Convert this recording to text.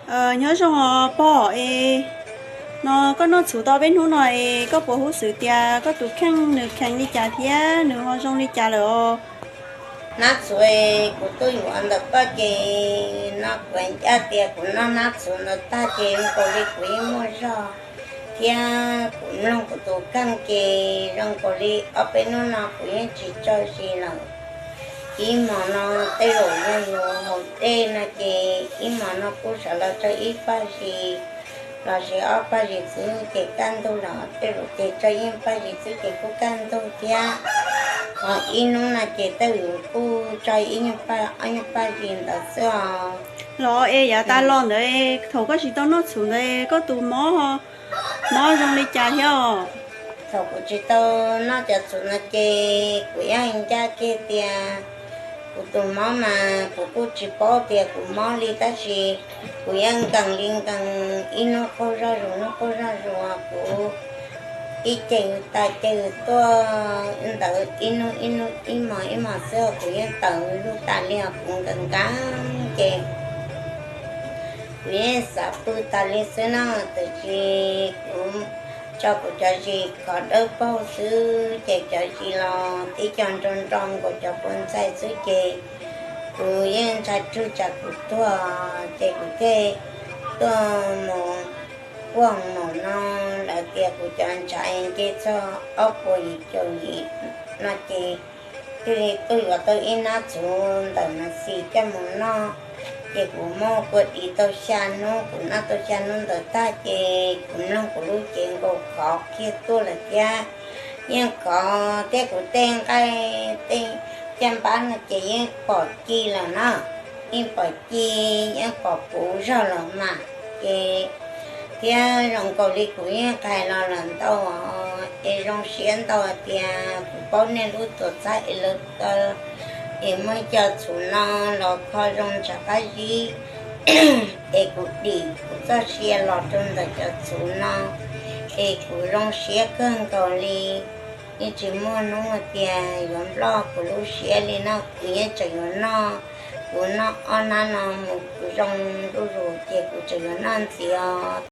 Nyob zoo os pog es, no koj noj txhuv tau peb hnub no es koj puas huj xwm tias koj tus kheej nws kheev li cas thiab nws ho zoo li cas lawm os? Nab txhuv, kuv tuaj yuav ntawm koj ces no kuv ncaj tias kuv noj nab txhuv ntawd tag ces zoo nkaus li kuv yeej muaj zog thiab kuv mloog kuv tus kheej ces zoo nkaus li ob peb hnub no kuv yeej tsis tso zis lawm. Ib hmos no tej zaum yog yus haus dej no ces ib hmos no kuj sawv los tso ib paj zis lossis ob paj zis xwb ces kaj ntug los tej zaum ces tso ib paj zis xwb ces kuj kaj ntug thiab. Ho ib hnub no ces tej zaum kuj tso ib nyuag paj ob nyuag paj zis ntawd xwb os. Los es yav tas los ntawd thaum koj tsis tau noj txhuv ntawd koj tus mob, mob zoo li cas thiab os? Thaum kuv tsis tau noj cov txhuv no ces kuv yeej ncaj kiag tias kuv tus mob mas kuv kuj tsis paub tias kuv mob li tab sis kuv yeej nkees li nkees, ib hnub qaug zog zus hnub qaug zog zus, kuv ib ce tas ce tuaj ntawd ib hnub ib hnub ib hmos ib hmos xwb kuv yeej tawm lug tas li os, kuv nkees nkees ces kuv yeej xav pw tas li xwb na. Tiam sis kuv tso kuv cov zis khov dawb paug xwb ces cov zis los tib co nro nro nkaus cov puas ntxaij xwb ces kuv yeej ntshai tsam kuv tuag ces kuv thiaj tuaj mus kuaj mus no. Lawv tias kuv cov ntshav nce txog ob puas yim caum yim no ces thiaj li tuaj yuav tau ib nab txhuv ntawm Mas Xis coj mus noj. Ces kuv muab kua dis tau xya hnub, kuv noj tau xya hnub ntawd tag ces kuv mloog kuv lub cev nkaus khov kiag tuaj lawm thiab. Yeej khov thiab kuv tej nqaij tej caj npab no ces yeej pom ci lawm na, yeej pom ci, yeej pom puv zog lawm mas. Ces thiab zoo nkaus li kuv yeej qhais los lawm ntau es zoo siab ntau hais tias kuv paub nej lub tuam txhab es lawv, es muaj cov txhuv no los kho zoo ntshav qab zib es kuv dim kuv txoj sia los rau ntawm cov txhuv no es kuv zoo siab kawg nkaus li. Yeej tsis muaj hnub tias yuav nploj kuv lub siab li no, kuv yeej tseem yuav noj. Kuv noj ob nab no mus kuv zoo zuj zus ces kuv tseem yuav noj ntxiv os.